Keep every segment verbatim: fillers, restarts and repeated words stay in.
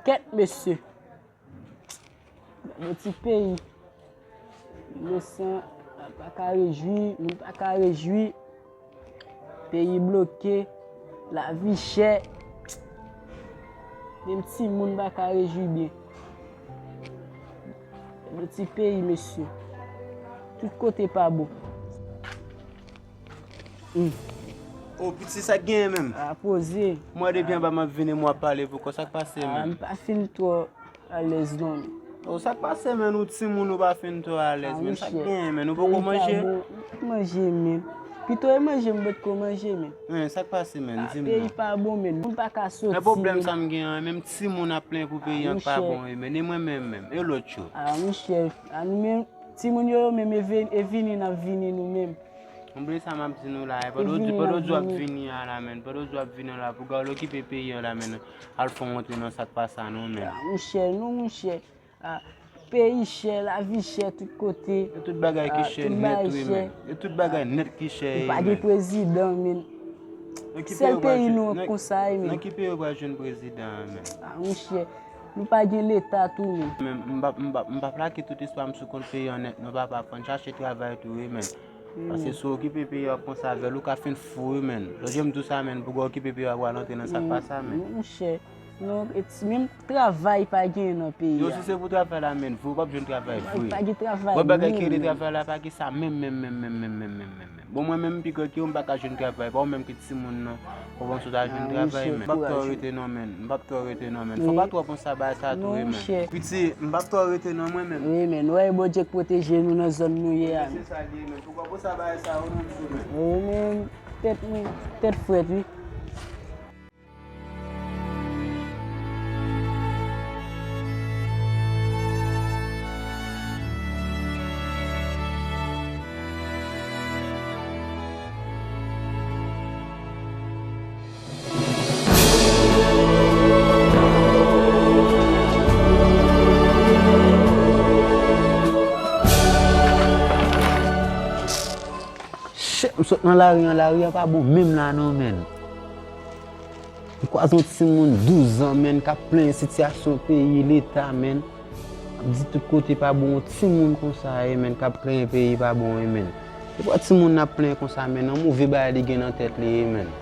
Kèt mesye. Gade yon ti peyi. Inosan pa ka rejwi, moun pa ka rejwi. Peyi bloke, lavi chè. Menm timoun pa ka rejwi byen. Gade yon ti peyi, mesye. Tout kote pa bon. Hmm. O, piti, sa k genyen menm? A, poze. Mwen depi anba m ap vini, mwen ap pale pou kò, sa k pase menm? A, m pa fin twò alèz non. O, sa k pase menm? Ou timoun, ou pa fin twò alèz menm. Sa k genyen menm? Ou poko manje? Manje menm. Pito e manje m potko manje menm. Men, sa k pase menm? Di m non. Peyi pa bon menm. Moun pa ka soti. Men pwoblèm sa m gen an, menm timoun ap plenyen pou peyi an pa bon wi menm. E mwen menm menm. E lòt yo? A, monchè, a nou menm, timoun yo, yo menm e ve-, e vini n ap vini nou menm. Oubli sa m ap di nou la, e pandan w di, pandan w di w ap vini a la menm, pandan w di w ap vini a la, pou gade w okipe peyi an la menm, al fè w antre nan sa k pa sa non menm. A, monchè, non, monchè. A, peyi chè, lavi chè tout kote. E tout bagay ki chè nèt wi menm. E tout bagay nèt ki chè wi menm. Nou pa gen prezidan menm. Sèl peyi nou an konsa wi menm. Nan ki peyi w pral jwenn prezidan an menm? A, monchè, nou pa gen leta tou menm. Men m p ap, m p ap, m p ap lage tout espwa m sou kont peyi an nèt non papa, fò n chache travay tou wi menm. Paske si w okipe peyi a w ap panse avè l, ou ka fin fou wi menm. Lòt jou m di w sa menm, pou gade w okipe peyi a w ap antre nan sa k pa sa menm. Monchè, non, et menm travay pa gen nan peyi a. Yo, si se pou travay la menm, vre w p ap jwenn travay vre. Pa gen travay menm. Wè bagay ki rele travay la, pa gen sa menm, menm, menm. Bon, mwen menm m pi gran ke w, m pa ka jwenn travay, pa w menm ki timoun non. Konprann si w ta jwenn travay menm. M p ap twò rete non menm, m p ap twò rete non menm. Fò pa twò panse a bagay sa tou wi menm. Piti, m p ap twò rete non mwen menm. Wi menm, wè Bondye k pwoteje nou nan zòn nou ye a. Se sa l ye menm. Fò pa panse a bagay sa yo non, m di w menm. Wi menm, tèt mwen, tèt frèt wi. Shit, m sot nan lari an, lari an pa bon menm la non, menn. M kwaze yon timoun douz an, menn, k ap plenyen sitiyasyon peyi, leta, menn. M ap di tout kote pa bon, yon timoun konsa ye, menn, k ap plenyen peyi pa bon ye, menn. Se pa timoun n ap plenyen konsa, menn, yon move bagay li gen nan tèt li ye, menn.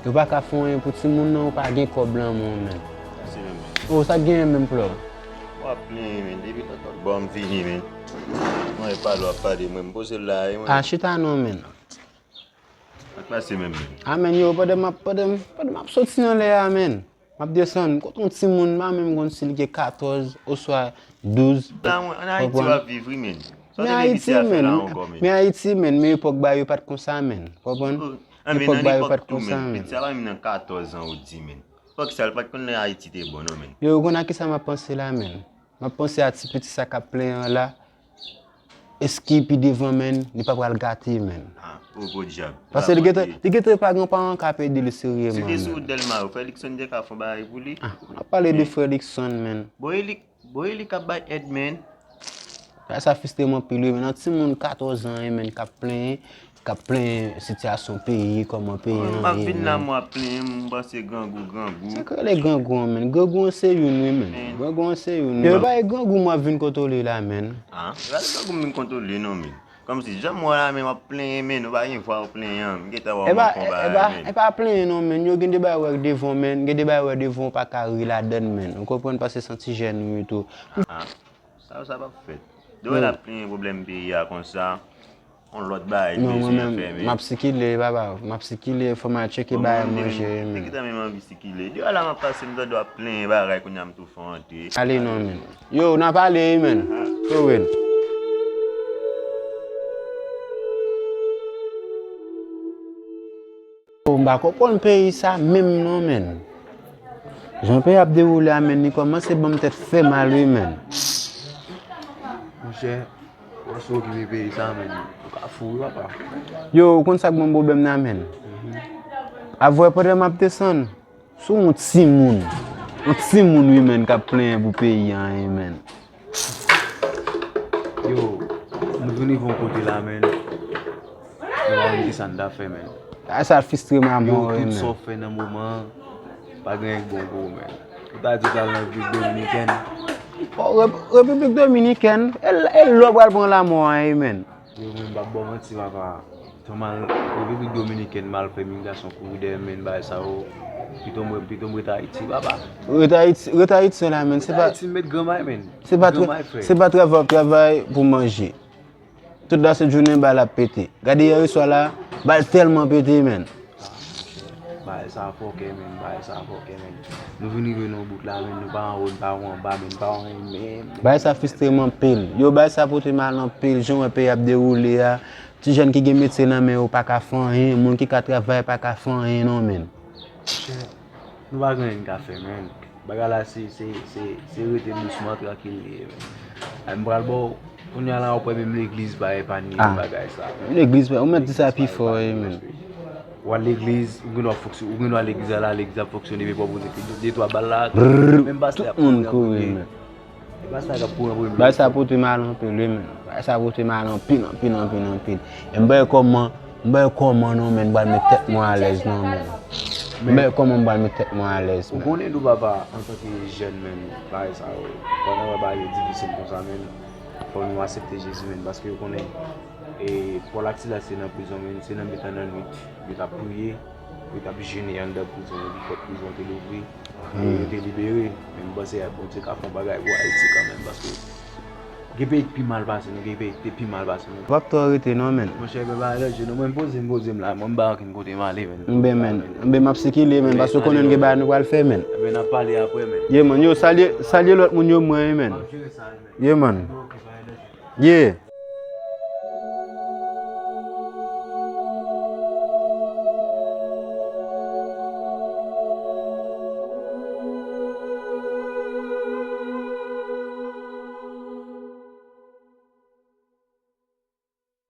Yo pa ka fè anyen pou timoun nan, ou pa gen kòb lan men w, menn. Sa se menm, menn. O, sa k genyen menm, Flò? W ap plenyen, menn. Depi nan lòt bò m vini, menn. Mwen pale, w ap pale, mwen, m poze l la, e mwen. A, chita non, menn. Sa k pase menm, menn? A, menn, yo, pandan m ap, pandan m, pandan m ap soti anlè a, menn. M ap desann, m kontre yon timoun, m pa menm konn si l gen katòz oswa douz. La, mwen, an Ayiti w ap viv, wi, menn. Sa w te vin isit a fè la ankò, menn? Men Ayiti, menn, men epòk ba yo pa t konsa, menn. Konprann? Epòk ba yo pa t konsa, menn. Piti a pa menm nan katòz an ou di, menn. Epòk sa, l pa t konn lè Ayiti te bon, non, menn. Yo, ou konn a kisa m ap panse la, menn? M ap panse a ti piti sa k ap plenyen an la. Èske pi devan, menn, li pa pral gate, menn? A, o, podyab. Paske li gentan, li gentan pa gen yon paran k ap ede l serye, menn. Si w te sou wout Dèlma, ou Fèliksonn te ka fè yon bagay pou li? A, m ap pale de Fèliksonn, menn. Bon, e li, bon, e li k ap bay èd, menn. Bagay sa fristre m anpil, wi, menn. Yon timoun katòz an, menn, k ap plenyen, k ap plenyen sitiyasyon peyi, kòman peyi an ye, menn. M ap vin la, mwen ap plenyen, m panse grangou, grangou. Sa k rele grangou an, menn? Grangou an se youn, wi, menn. Grangou an se youn, wi. Yo, pa e grangou m ap vin kote w la, menn. A, e pa de grangou m vin kote w, non, menn. Kòmsi, jan m wè w la, menn, w ap plenyen, menn, ou pa gen vwa w plenyen an. M gentan wè w nan konba a, menn. E pa, e pa, e pa plenyen, non, menn. Yo gen de bagay w wè devan w, menn. Gen de bagay w wè devan w, ou pa ka ri ladann, menn. Ou konprann, paske se yon ti jèn ou ye tou. A, a. Sa yo, sa p ap fèt. Depi w ap plenyen pwoblèm peyi a konsa, yon lòt bagay ki bezwen fè, menn. Non, mwen menm, m ap sikile, papa. M ap sikile, fò m al tcheke bagay manje, menn. Bon, mwen menm, te gentan menm anvi sikile. Depi la m ap pase, m tande w ap plenyen bagay, kounye a m tou fè w antre. Ale non, menn. Yo, n a pale, wi, menn. Yo, m pa konprann peyi sa menm non, menn. Jan peyi ap dewoule a, menn, li kòmanse ban m tèt fè mal, wi, menn. Monchè, wè si w okipe peyi sa, menn, ou ka fou, wi, papa. Yo, ou konn sa k ban m pwoblèm nan, menn? Avwè, pandan m ap desann, sou yon timoun. Yon timoun, wi, menn, k ap plenyen pou peyi an, wi, menn. Yo, nou vin rive yon kote la, menn. Nou pa konn kisa n ta fè, menn. Bagay sa fristre m a mò, wi, menn. Yo, tout sa w fè nan moman an, Pa gen anyen k bon pou ou, menn. Ou ta di w pral nan Repiblik Dominikèn. Bon, Rep- Repiblik Dominikèn, e l- e lè w pral pran lanmò a, wi, menn. Yo, menn, m p ap ba w manti, papa. Tan m al Repiblik Dominikèn, m al fè migrasyon kouri dèyè m, menn, bagay sa yo. Pito m, pito m ret Ayiti, papa. Ret Ayiti, ret Ayiti la, menn, se pa Ayiti, m met granmay, menn. Se pa tra- Granmay, frè. Se pa travay w ap travay pou manje. Tout lasent jounen, bal ap pete. Gade yè swa la, bal tèlman pete, menn. Bagay sa fòkè, menn, bagay sa fòkè, menn. Nou vin rive nan bout la, menn, nou pa anwo, nou pa anwo anba, menn, nou pa anyen, menn. Bagay sa fristre m anpil. Yo, bagay sa pote m al anpil, jan w wè peyi ap dewoule a. Ti jèn ki gen metye nan men yo pa ka fè anyen, moun ki ka travay pa ka fè anyen non, menn. Monchè, nou pa gen anyen n ka fè, menn. Bagay la se, se, se, se rete dousman, trankil li ye, menn. Ay, m pral ba w, kounye a la, w ap wè menm legliz pa epanye bagay sa, menn. Legliz pa, ou mèt di sa pi fò, wi, menn. Ou al legliz, ou gen dwa fonksyon-, ou gen dwa legliz la, legliz ap fonksyone, men pa w poze de, de twa bal la, menm pastè ap kouri, menn. Bagay sa pote m al anpil, wi, menn. Bagay sa pote m al anpil, anpil, anpil, anpil. E m pa wè kòman, m pa wè kòman non, menn, m pral met tèt mwen alèz non, menn. M pa wè kòman m pral met tèt mwen alèz, menn. Ou konnen tou, papa, antanke jèn, menn, bagay sa yo, pandan wè bagay yo difisil konsa, menn, fò nou aksepte Jezi, menn, paske yo konnen, e, Pòl ak Silas te nan prizon, menn, se nan mitan lannwit, yo t ap priye, yo t ap jene anndan prizon an, epi pòt prizon an te louvri. E yo te libere. Men m panse Bondye ka fè yon bagay pou Ayiti kanmenm, paske gen peyi k pi mal pase nou, gen peyi k te pi mal pase nou. W ap twò rete non, menn. Monchè, men bagay danje non, mwen poze m, poze m la, mwen m pa gen kote m ale, menn. Enben, menn. Enben, m ap sikile, menn, paske w konnen n gen bagay nou pral fè, menn. Enben, n ap pale apre, menn. Ye, menn. Yo, salye, salye lòt moun yo, mwen, menn. M ap jere sa, menn. Ye, menn. Ok, bagay danje. Ye.